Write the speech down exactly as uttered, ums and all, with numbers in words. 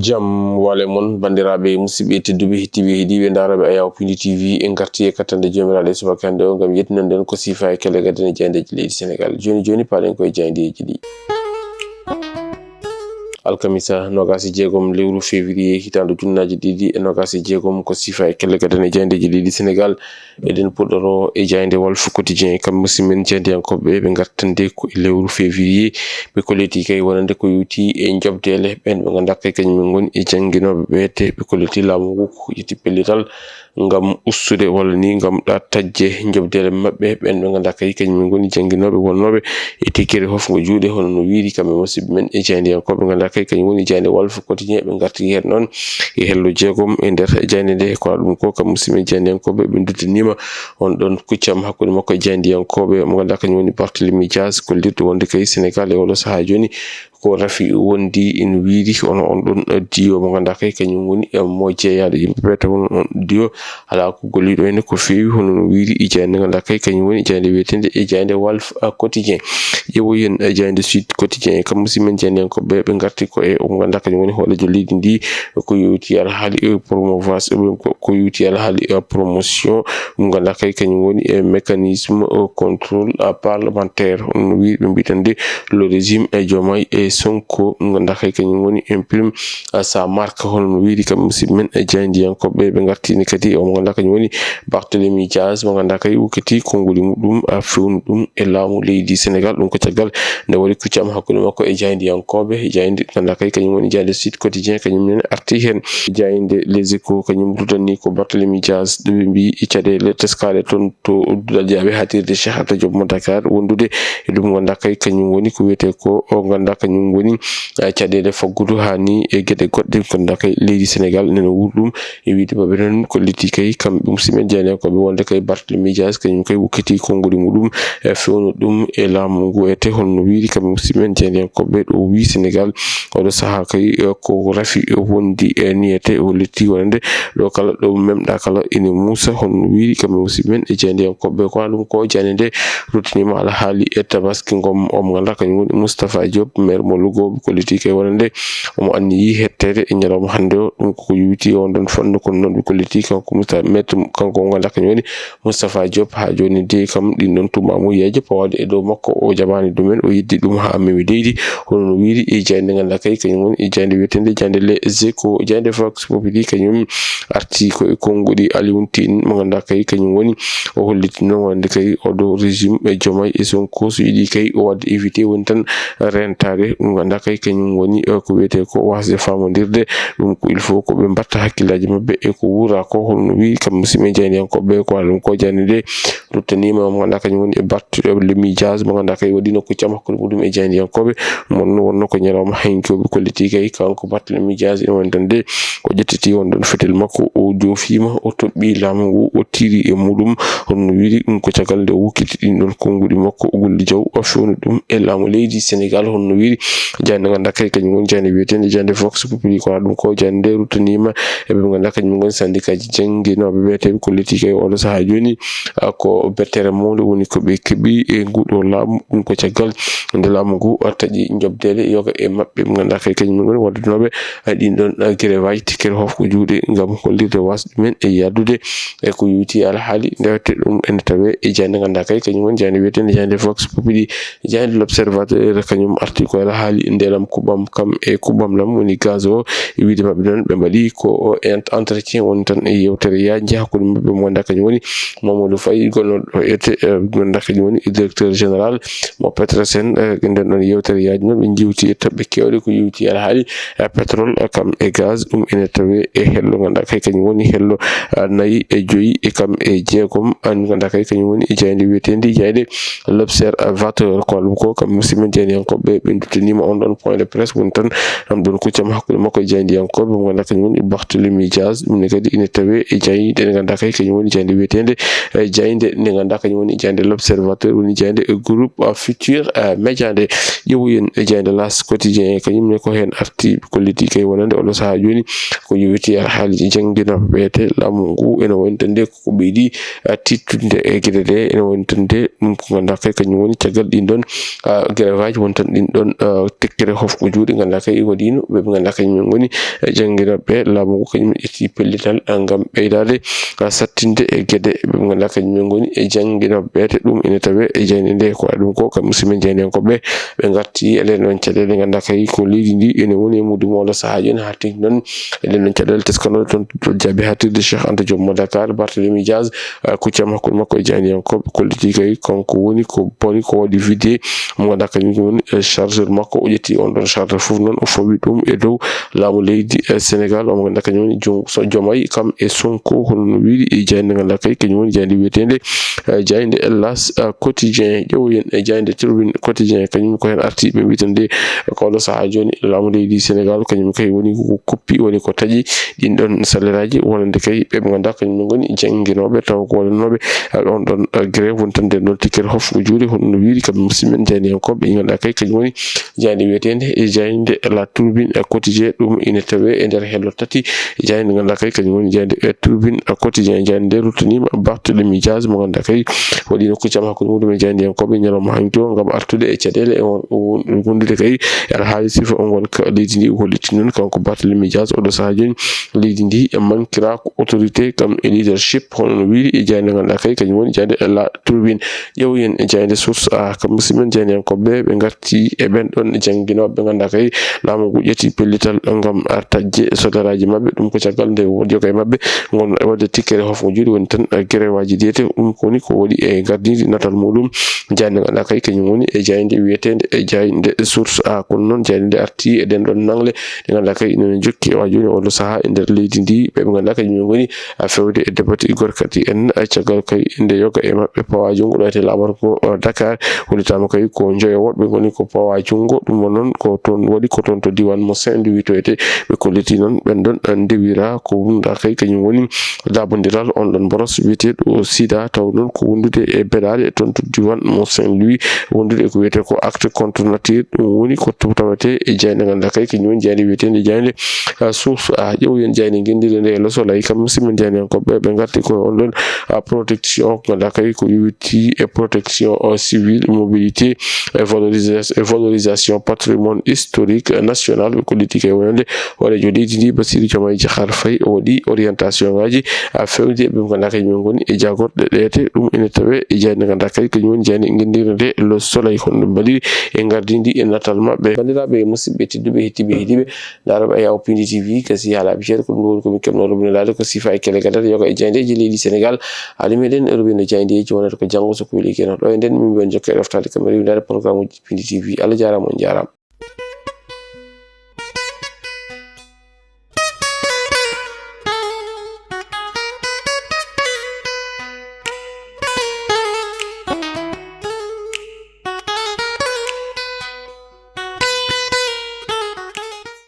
Jam wale mon, banndiraaɓe musidɓe tedduɓe, hettiiɓe, heɗiiɓe, ndaarooɓe Ayaw Pindi T V, en ngartii e kattande Joomiraaɗo e subaka hannde o, ngam yettinande on ko siifa e kelle gadane e jaayndeeji leydi Senegaal. Jooni jooni, paaɗen ko e jaayndeeji ɗi. Alkamisa, noogaas e jeegom lewru février, hitaande ujunnaaji ɗiɗi e noogaas e jeegom, ko siifa e kelle gadane e jaayndeeji leydi Senegaal. Eɗen puɗɗoroo e jaaynde Walf Quotidien, kam musidɓe men jaayndiyankooɓe, ɓe ngartande ko e lewru février. Ɓe kolliti kay wonande ko yowti e njoɓdeele ɓeen ɓe ngannduɗaa kay kañum en ngoni e jannginooɓe ɓe, te ɓe kolliti laamu ngu ko ƴetti pellital ngam ustude walla ni ngam ɗa taƴde njoɓdeele maɓɓe ɓeen ɓe ngannduɗaa kay kañum en ngoni jannginooɓe wonnooɓe e tikkere hofngo juuɗe, hono no wiiri kamɓe musidɓe men e jaayndiyankooɓe ngannduɗaa kay kañum woni jaaynde Walf Quotidien. Ɓe ngarti heen noon e hello jeegom e nder jaaynde nde. Ko ɗum ko kam musidɓe men jaayndiyankooɓe, ɓe nduttaniima on ɗon kuccam hakkunde makko e jaayndiyankooɓe mo ngannduɗaa kañum woni Barthélémy Dias, kollirɗo wonde kay Senegaal e oɗo sahaa jooni ko rafi wondi ina wiiri, hono on ɗon diyo mo ngannduɗaa kay kañum woni e mo jeeyaaɗo yimɓe ɓe, taw on diyo alaa ko golliiɗo heen ko feewi, hono no wiiri e jaaynde ngannduɗaa kay kañum woni jaaynde wiyeteende e jaaynde Walf Quotidien. Ƴeewoyen jaaynde Sud Quotidien, kam musidɓe men jaayndiyankooɓe, ɓe ngarti ko e o mo ngannduɗaa kañum woni hooreejo leydi ndi, ko yowti alhaali e promovas, ko yowti alhaali e promotion, mo ngannduɗaa kay kañum woni e mécanisme, o contrôle, a, parlementaire, hono no wiiri ɓe mbiyata nde le régime e Diomaye e Sonko, mo ngannduɗaa kay kañum woni en prime, a, sa marque, hono no wiiri kam musidɓe men e jaayndiyankooɓe. Ɓe ngartini kadi o mo ngannduɗaa kañum woni Barthélémy Dias, mo ngannduɗaa kay wukkiti konnguli muɗum, a, fewnu ɗum e laamu leydi Senegaal. Ɗum ko caggal nde waɗi kuccam hakkunde makko e jaayndiyankooɓe, jaaynde ngannduɗaa kay kañum woni jaaynde Sud Quotidien, kañum nene arti heen. Jaaynde Les Échos kañum ruttani ko Barthélémy Dias, ɗo ɓe mbiyi e caɗeele teskaaɗe toon to duɗal yaaɓe haaɗtirde Cheikh Anta Diop mo Dakar, wondude e ɗum ngannduɗaa kay kañum woni ko wiyetee ko o ngannduɗaa kañum woni, a, caɗeele faggudu haa ni e geɗe goɗɗe ngannduɗaa kay leydi Senegaal nene wuuri ɗum. E wiyde maɓɓe noon, kolliti kay kamɓe musidɓe men jaayndiyankooɓe wonde kay Barthélémy Dias kañum kay wukkiti konnguli muɗum e fewnu ɗum e laamu ngu, e te hono no wiiri kamɓe musidɓe men jaayndiyankooɓe, ɗo wii Senegaal oɗo sahaa kay, e, ko rafi wondi e niyete o letti wonande ɗo kala ɗo memɗa kala ene muusa, hono no wiiri kamɓe musidɓe men e jaayndiyankooɓe. Ko ɗum ko jaaynde nde ruttaniima alhaali e tabaski ngam o mo ngannduɗaa kañum woni Moustapha Diop, maire mo Louga, kolliti kay wonande omo anniyi hetteede e ñalawma hannde o. Ɗum ko yowiti on ɗon fannu, kono noon ɓe kolliti kanko Moustapha, maître, kanko mo ngannduɗaa kañum woni Moustapha Diop. Haa jooni de kam ɗin ɗon tuumaamuyeeje pawaade e dow makko o jaɓaani ɗumen, o yeddi ɗum haa memi leydi. Hono no wiiri e jaaynde ngannduɗaa kay kañum woni e jaaynde wiyeteende jaaynde Les Échos, jaaynde Vox Populi kañum arti ko e konnguli Alioune Tine mo ngannduɗaa kay kañum woni o holliti noon wonde kay oɗo régime e Diomaye e Sonko so yiɗi kay o waɗde évité woni tan rentaade. Ɗum ngannduɗaa kay kañum woni, eh, ko wiyetee ko waasde faamondirde. Ɗum ko il faut ko ɓe mbaɗta hakkillaaji maɓɓe e ko wuura ko, hono no wiyi kam musidɓe jaayndiyankooɓe. Ko ɗum ko jaaynde nde ruttaniima mo ngannduɗaa kañum woni e Barthélémy Dias mo ngannduɗaa kay waɗino kuccam hakkunde muɗum e jaayndiyankooɓe. Mon wonno ko ñalawma hanki o ɓe kolliti kay kanko Barthélémy Dias ina woni tan de o ƴettiti on ɗon fetel makko, o joofiima, o toɓɓi laamu ngu, o tiiri e muɗum. Hono no wiiri ɗum ko caggal nde o wukkiti ɗin ɗon konnguli makko, o golli jaw, o fewni ɗum e laamu leydi Senegaal. Hono no wiiri jaaynde ngannduɗaa kay kañum woni jaaynde wiyeteende jaaynde Vox Populi. Ko ɗum ko jaaynde nde ruttaniima e ɓe ngannduɗaa kañum ngoni syndicat ji jannginooɓe wiyeteeɓe kolliti kay oɗo sahaa jooni, a, ko bettere mawnde woni ko ɓe keɓi e nguɗo laamu. Ɗum ko caggal nde laamu ngu taƴi njoɓdeele yoga e maɓɓe ɓe ngannduɗaa kay kañum ngoni waɗdanooɓe, a, ɗin ɗon, a, grève aji tikkere hofngo juuɗe ngam hollirde waasde ɗumen e yahdude e ko yowiti alhaali ndewte ɗum ene tawee e jaaynde ngannduɗaa kay kañum woni jaaynde wiyeteende jaaynde Vox Populi. Jaaynde L'Observateur kañum arti ko alhaali ndelam kuɓam kam e kuɓam lam woni gaz o, e wiyde maɓɓe noon ɓe mbaɗi ko o ent-, entretien woni tan e yewtere yaajnde hakkunde maɓɓe mo ngannduɗaa kañum woni Mamadou Faye, gonnoɗo ete, eh, mo ngannduɗaa kañum woni directeur général mo Petrosen. Eh, nden ɗon yewtere yaajnde noon ɓe njeewti e toɓɓe keewɗe ko yowti alhaali, eh, pétrole, eh, kam e gaz. Ɗum ene tawee e hello ngannduɗaa kay kañum woni hello, eh, nayi e joyi e kam e jeegom, eh, ngannduɗaa kay kañum woni e jaaynde wiyeteende jaaynde L'Observateur. Ko ɗum ko kam musidɓe jaayndiyankooɓe ɓe nduttaniima on ɗon point de presse woni tan ɗam ɗon kuccam hakkunde makko e jaayndiyankooɓe mo ngannduɗaa kañum woni Barthélémy Dias. Ɗum ne kadi ina tawee e jaaynde nde ngannduɗaa kay kañum woni jaaynde wiyeteende, eh, jaaynde nde ngannduɗaa kañum woni jaaynde L'Observateur, woni jaaynde e groupe, eh, Futurs, eh, Médias nde. Ƴeewoyen e jaaynde L'As Quotidien, kañum ne ko heen arti kolliti kay wonande oɗo sahaa jooni ko yowiti alhaali jannginooɓe ɓe te laamu ngu ene woni tan nde ko ɓeydi, a, tiiɗtude e geɗe ɗe ene woni tan nde ɗum ko ngannduɗaa kay kañum woni caggal ɗin ɗon, a, grève aji woni tan ɗin ɗon, a, tekkere hofgo juuɗe, ngannduɗaa kay waɗiino ɓe, ɓe ngannduɗaa kañum en ngoni e jannginooɓe laamu ngu, kañum en ƴetti pellital, eh, ngam ɓeydaade, eh, sattinde e geɗe ɓe, ɓe ngannduɗaa kañum en ngoni e jannginooɓe ɓe. Te ɗum ene tawee e jaaynde nde, ko waɗi ɗum ko kam musidɓe jaayndiyankooɓe ɓe ngarti e ɗeen ɗoon caɗeele, ngannduɗaa kay ko leydi ndi ene woni e mudum oo ɗoo sahaa jooni, haa teŋti noon e ɗeen ɗoon caɗeele teskanooɗe toon to jaabi haaɗtirde Cheikh Anta Diop mo Dakar, Barthélémy Dias, eh, kuccam hakkunde makko e jaayndiyankooɓe, kolliti kay kanko woni ko boni ko waɗi vidéo mo ngannduɗaa kañum woni, eh, chargeur makko, o ƴetti on ɗon chargeur fof noon o fawi ɗum e dow laamu leydi, eh, Sénégal, omo ngannduɗaa kañum woni jom-, so jomay kam e Sonko, hono no wiiri e jaaynde ngannduɗaa kay kañum woni jaaynde wiyeteende, eh, jaaynde L'As, eh, Quotidien. Ƴeewoyen e jaaynde Tribune Quotidien, kañum ko heen arti ɓe mbiyata nde ko oo ɗoo sahaa jooni laamu leydi Sénégal kañum kay woni ko koppi, woni ko taƴi ɗin ɗon saliraaji wonande kay ɓe ɓe ngannduɗaa kañum en ngoni jannginooɓe tawa ko waɗanooɓe, eh, on ɗon, eh, grève woni tan nden ɗon tikkere hofgo juuɗe, hono no wiiri kamɓe musidɓe men jaayndiyankooɓe ɓe ngannduɗaa kay kañum woni jaaynde wiyeteende e jaaynde La Tribune, eh, Quotidien. Ɗum ine tawee e nder hello tati jaaynde ngannduɗaa kay kañum woni jaaynde, eh, Tribune, eh, Quotidien. Jaaynde nde ruttaniima Barthélémy Dias mo ngannduɗaa kay waɗiino kuccam hakkunde mum e jaayndiyankooɓe ñalawma hanki o ngam artude e caɗeele e won-, won-, wondude kay e alhaali sifa o ngonka leydi ndi. O holliti noon kanko Barthélémy Dias oo ɗoo sahaa jooni leydi ndi e mankiraaka autorité kam e leadership, hono no wiiri e jaaynde ngannduɗaa kay kañum woni jaaynde La Tribune. Ƴeewoyen e jaaynde Source A, kam musidɓe men jaayndiyankooɓe ɓe ngarti e ɓeen ɗoon jannginooɓe ɓe ngannduɗaa kay laamu ngu ƴetti pellital ngam, ah, taƴde sodaraaji maɓɓe. Ɗum ko caggal nde woodjoga e maɓɓe ngon e waɗde tikkere hofgo juuɗe woni tan, ah, gerewaaji ɗi. Te ɗum ko woni ko waɗi e ngardiindi natal muɗum jaaynde ngannduɗaa kay kañum woni e jaaynde wiyeteende e jaaynde Source A. Kono noon jaaynde nde arti e ɗeen ɗoon nangle ɗe ngannduɗaa kay ina jokki e waa jooni oo ɗoo sahaa e nder leydi ndi, ɓe ɓe ngannduɗaa kañum en ngoni a fewde e debati gorkati en, a caggal kay nde yoga e maɓɓe pawa junngo ɗo etee laaɓal ko, o, Dakar. Hollitaama kay ko njoyo woɗɓe ngoni ko pawa junngo. Ɗum won noon ko toon waɗi ko toon to diiwaan mo Saint-Louis to etee. Ɓe kolliti noon ɓeen ɗoon, a, ndewira ko wonda kay kañum woni laaɓondiral on ɗon mboros wiyeteeɗo sida, taw noon ko wondude e beɗaale toon to diiwaan mo Saint-Louis, wondude e ko wiyetee ko acte contre nature. Ɗum woni ko tawetee e jaaynde ngannduɗaa kay kañum woni jaaynde wiyeteende jaaynde, a, Source A. Ƴeewoyen jaaynde ngenndiire nde e Le Soleil, kam musidɓe men jaayndiyankooɓe ɓe ngarti ko on ɗon, a, protection ngannduɗaa kay ko yowiti e protection, o, civile, mobilité e valorisa-, e valorisation patrimoine historique national. Ɓe kolliti kay wonande hooreejo leydi ndi Bassirou Diomaye Diakhar Faye o waɗi orientation ngaji, a, fewde ɓe ngannduɗaa kañum en ngoni e jaagorɗe ɗe. Te ɗum ene tawee e jaaynde ngannduɗaa kay kañum woni jaaynde ngenndiire nde Le Soleil, hono no mbaɗiri e ngardiindi e natal maɓɓe. Banndiraaɓe e musidɓe tedduɓe, heɗtiiɓe, heɗiiɓe, Daaroɓe Ayaw Pindi T V, gasi haalaaɓe ceeɗu, ko ɗum woni ko min keɓnoo rubinolaade ko sifa e kele gadal yoga e jaayndeeji leydi Sénégal. Haali meɗen rubino jaayndeeji wonata ko janngo so ko weli keno. Ɗo e nden min mbiyon jokke e ɗoftaade kam e rewindaade programme uji Pindi T V. Allah jaaraama, on jaaraama.